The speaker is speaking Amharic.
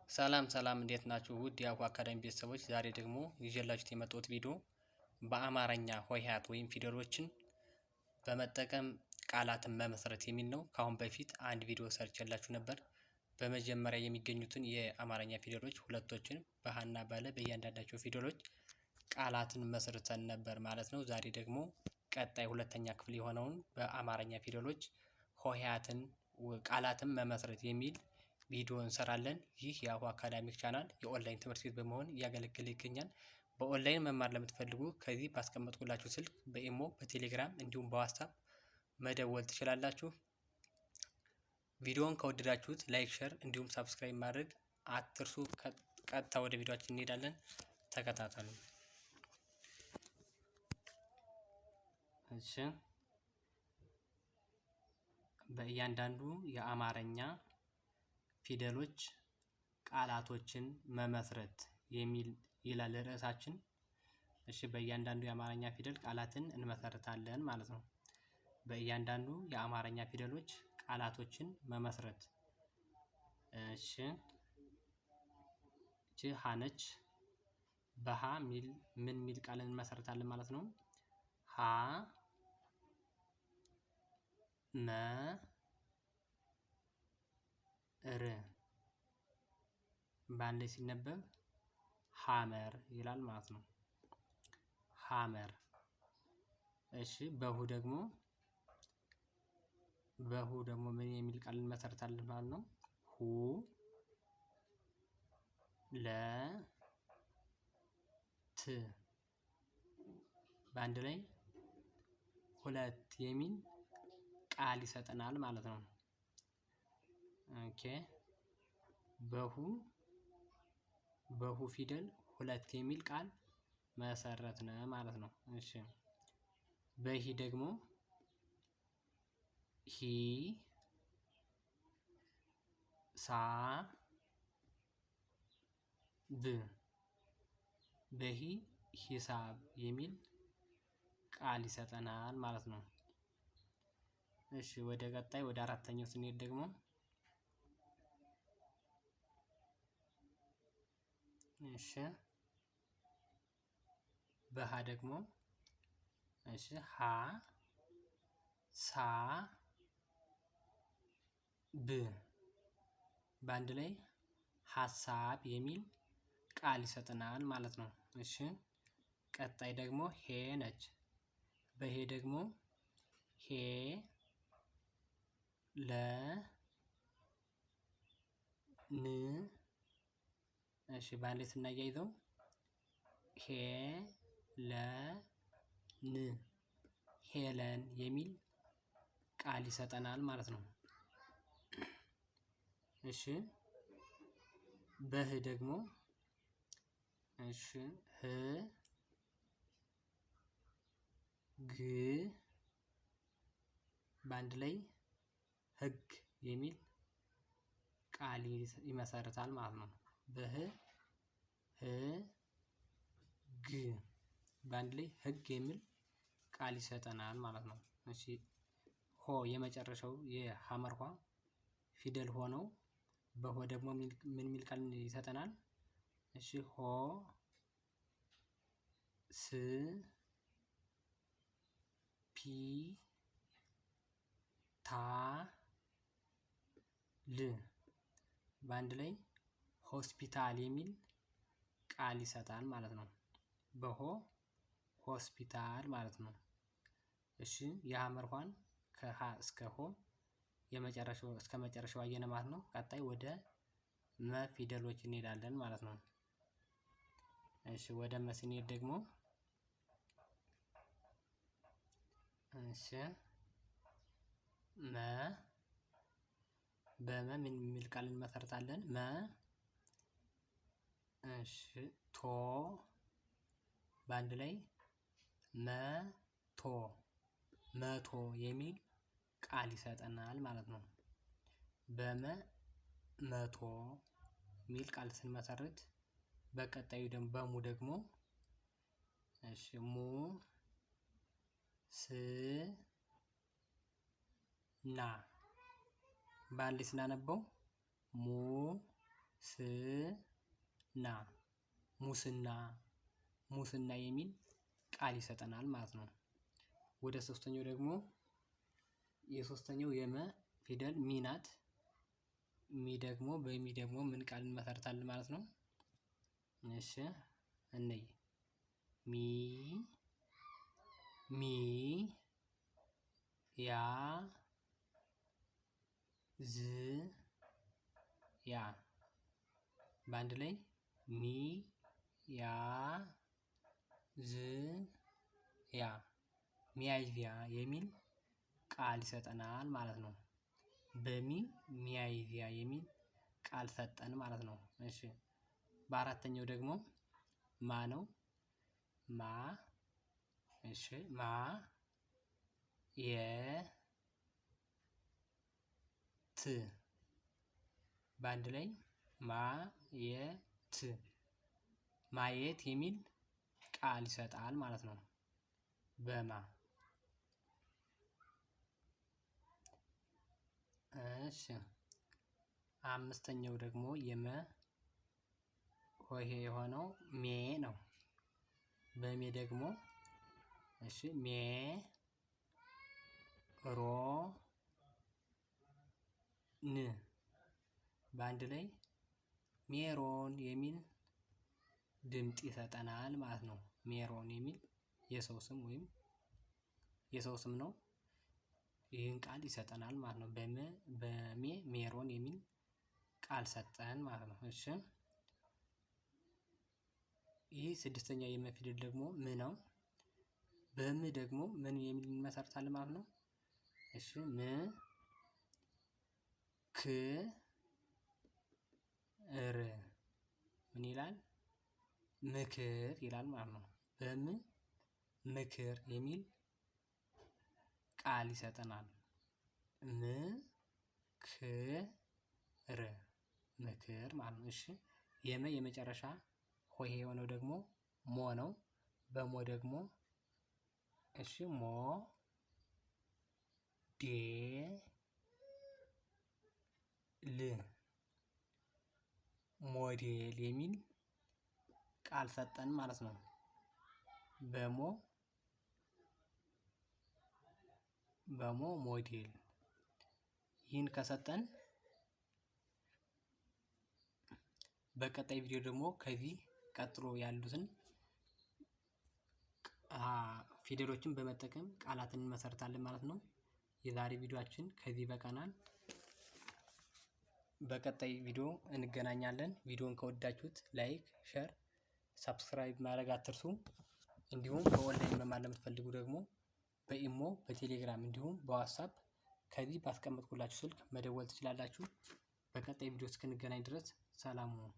ሰላም ሰላም እንዴት ናችሁ? ውድ የአኩ አካዳሚ ቤተሰቦች፣ ዛሬ ደግሞ ይዤላችሁ የመጣሁት ቪዲዮ በአማርኛ ሆሄያት ወይም ፊደሎችን በመጠቀም ቃላትን መመስረት የሚል ነው። ከአሁን በፊት አንድ ቪዲዮ ሰርቼላችሁ ነበር። በመጀመሪያ የሚገኙትን የአማርኛ ፊደሎች ሁለቶችን በሀና በለ በእያንዳንዳቸው ፊደሎች ቃላትን መስርተን ነበር ማለት ነው። ዛሬ ደግሞ ቀጣይ ሁለተኛ ክፍል የሆነውን በአማርኛ ፊደሎች ሆሄያትን ቃላትን መመስረት የሚል ቪዲዮ እንሰራለን። ይህ የአሁ አካዳሚክ ቻናል የኦንላይን ትምህርት ቤት በመሆን እያገለገለ ይገኛል። በኦንላይን መማር ለምትፈልጉ ከዚህ ባስቀመጥኩላችሁ ስልክ በኢሞ፣ በቴሌግራም እንዲሁም በዋትስአፕ መደወል ትችላላችሁ። ቪዲዮውን ከወደዳችሁት like፣ share እንዲሁም subscribe ማድረግ አትርሱ። ቀጥታ ወደ ቪዲዮአችን እንሄዳለን። ተከታተሉ። እሺ፣ በእያንዳንዱ የአማርኛ ፊደሎች ቃላቶችን መመስረት የሚል ይላል ርዕሳችን። እሺ፣ በእያንዳንዱ የአማርኛ ፊደል ቃላትን እንመሰርታለን ማለት ነው። በእያንዳንዱ የአማርኛ ፊደሎች ቃላቶችን መመስረት። እሺ፣ እቺ ሀ ነች። በሀ ሚል ምን ሚል ቃልን እንመሰርታለን ማለት ነው? ሀ መ ር በአንድ ላይ ሲነበብ ሀመር ይላል ማለት ነው። ሀመር። እሺ፣ በሁ ደግሞ ምን የሚል ቃል እንመሰርታለን ማለት ነው? ሁ ለ ት በአንድ ላይ ሁለት የሚል ቃል ይሰጠናል ማለት ነው። Okay፣ በሁ በሁ ፊደል ሁለት የሚል ቃል መሰረትን ማለት ነው። እሺ፣ በሂ ደግሞ ሂ ሳ ብ በሂ ሂሳብ የሚል ቃል ይሰጠናል ማለት ነው። እሺ፣ ወደ ቀጣይ ወደ አራተኛው ስንሄድ ደግሞ እሺ፣ በሃ ደግሞ እሺ ሀ ሳ ብ በአንድ ላይ ሀሳብ የሚል ቃል ይሰጠናል ማለት ነው። እሺ፣ ቀጣይ ደግሞ ሄ ነች። በሄ ደግሞ ሄ ለ ን እሺ በአንድ ላይ ስናያይዘው ሄ ለ ን ሄለን የሚል ቃል ይሰጠናል ማለት ነው። እሺ፣ በህ ደግሞ እሺ ህ ግ በአንድ ላይ ህግ የሚል ቃል ይመሰርታል ማለት ነው። በህ ህ ግ በአንድ ላይ ህግ የሚል ቃል ይሰጠናል ማለት ነው። እሺ፣ ሆ የመጨረሻው የሀመር ኋ ፊደል ሆነው በሆ ደግሞ ምን የሚል ቃል ይሰጠናል? እሺ፣ ሆ ስ ፒ ታ ል በአንድ ላይ ሆስፒታል የሚል ቃል ይሰጣል ማለት ነው። በሆ ሆስፒታል ማለት ነው። እሺ፣ የሀመር ኋን ከሀ እስከ ሆ የመጨረሻው እስከ መጨረሻው አየነ ማለት ነው። ቀጣይ ወደ መ ፊደሎች እንሄዳለን ማለት ነው። እሺ፣ ወደ መ ስንሄድ ደግሞ እሺ መ በመ ምን የሚል ቃል እንመሰርታለን? መ እሺ ቶ በአንድ ላይ መቶ መቶ የሚል ቃል ይሰጠናል ማለት ነው። በመ መቶ የሚል ቃል ስንመሰርት በቀጣዩ ደግሞ በሙ ደግሞ እሺ ሙ ስ ና በአንድ ላይ ስናነበው ሙ ስ ና ሙስና ሙስና የሚል ቃል ይሰጠናል ማለት ነው። ወደ ሶስተኛው ደግሞ የሶስተኛው የመ ፊደል ሚ ናት። ሚ ደግሞ በሚ ደግሞ ምን ቃል እንመሰርታለን ማለት ነው? እሺ እንይ። ሚ ሚ ያ ዝ ያ በአንድ ላይ ሚ ያ ዝ ያ ሚያዝያ የሚል ቃል ይሰጠናል ማለት ነው። በሚ ሚያዝያ የሚል ቃል ሰጠን ማለት ነው። እሺ በአራተኛው ደግሞ ማ ነው። ማ እሺ ማ የ ት በአንድ ላይ ማ የ ት ማየት የሚል ቃል ይሰጣል ማለት ነው። በማ እሺ አምስተኛው ደግሞ የመ ሆሄ የሆነው ሜ ነው። በሜ ደግሞ እሺ ሜ ሮ ን በአንድ ላይ ሜሮን የሚል ድምጥ ይሰጠናል ማለት ነው። ሜሮን የሚል የሰው ስም ወይም የሰው ስም ነው። ይህን ቃል ይሰጠናል ማለት ነው። በመ በሜ ሜሮን የሚል ቃል ሰጠን ማለት ነው። እሺ ይህ ስድስተኛ የመ ፊደል ደግሞ ም ነው። በም ደግሞ ምን የሚል እንመሰርታለን ማለት ነው። እሺ ም ክ ር ምን ይላል? ምክር ይላል ማለት ነው። በም ምክር የሚል ቃል ይሰጠናል። ም ክ ር ምክር ማለት ነው። እሺ የመ የመጨረሻ ሆሄ የሆነው ደግሞ ሞ ነው። በሞ ደግሞ እሺ ሞ ዴ ል ሞዴል የሚል ቃል ሰጠን ማለት ነው። በሞ በሞ ሞዴል ይህን ከሰጠን በቀጣይ ቪዲዮ ደግሞ ከዚህ ቀጥሎ ያሉትን ፊደሎችን በመጠቀም ቃላትን እንመሰርታለን ማለት ነው። የዛሬ ቪዲዮአችን ከዚህ ይበቃናል። በቀጣይ ቪዲዮ እንገናኛለን። ቪዲዮን ከወዳችሁት like፣ share፣ subscribe ማድረግ አትርሱ። እንዲሁም በኦንላይን መማር ለምትፈልጉ ደግሞ በኢሞ፣ በቴሌግራም እንዲሁም በዋትስአፕ ከዚህ ባስቀመጥኩላችሁ ስልክ መደወል ትችላላችሁ። በቀጣይ ቪዲዮ እስክንገናኝ ድረስ ሰላም ሁኑ።